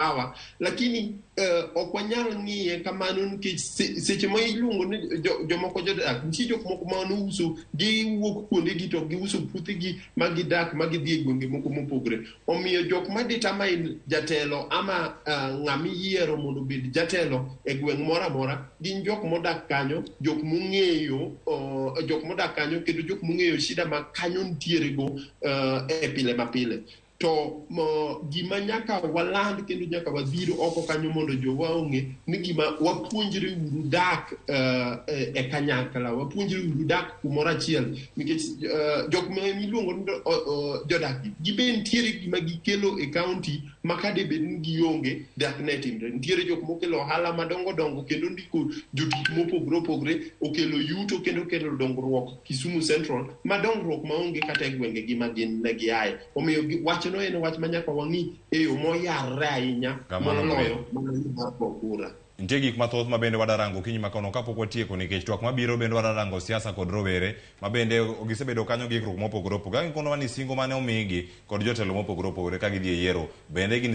Sawa, lakini ok wanyal ng'iye kamano nikech seche ma iluongo ni jomoko jodak, nitie jok moko ma nouso, giwuok kuondegi to giuso puothegi ma gidak ma gidhi e gwenge moko mopogre. Omiyo jok ma determine jatelo ama ng'ama iyiero mondo obed jatelo e gweng' moro amora gin jok modak kanyo, jok mong'eyo jok modak kanyo kendo jok mong'eyo shida ma kanyo nitiere go e pile ma pile. To gima nyaka waland kendo nyaka wadhir oko kanyo mondo jowa ong'e ni gima wapuonjre uru dak e kanyakla, wapuonjre uru dak kumoro achiel nikech jok ma iluongo ni jodak gi gibe nitiere gima gikelo e county ma ka debed ni gionge dak ne timre. Nitiere jok mokelo ohala madongo dongo kendo ndiko jotich mopogre opogre, okelo yuto kendo okelo dongruok Kisumu Central ma dongruok maonge kata e gwenge gi ma gin ne giaye. Omiyo wachno en wach ma nyaka wang'i e yo moyarre ahinya Kamano moloyo mana yo mar go kura. Nitie gik mathoth ma bende wadwa rango okinyi ma kono kapok watieko nikech twak mabiro bende wadwa rango siasa kod rowere ma bende gisebedo kanyo gi ikruok mopogore opogore. Ka gikonowa ni singo mane omigi kod jotelo mopogore opogore ka gidhi e yiero bende gin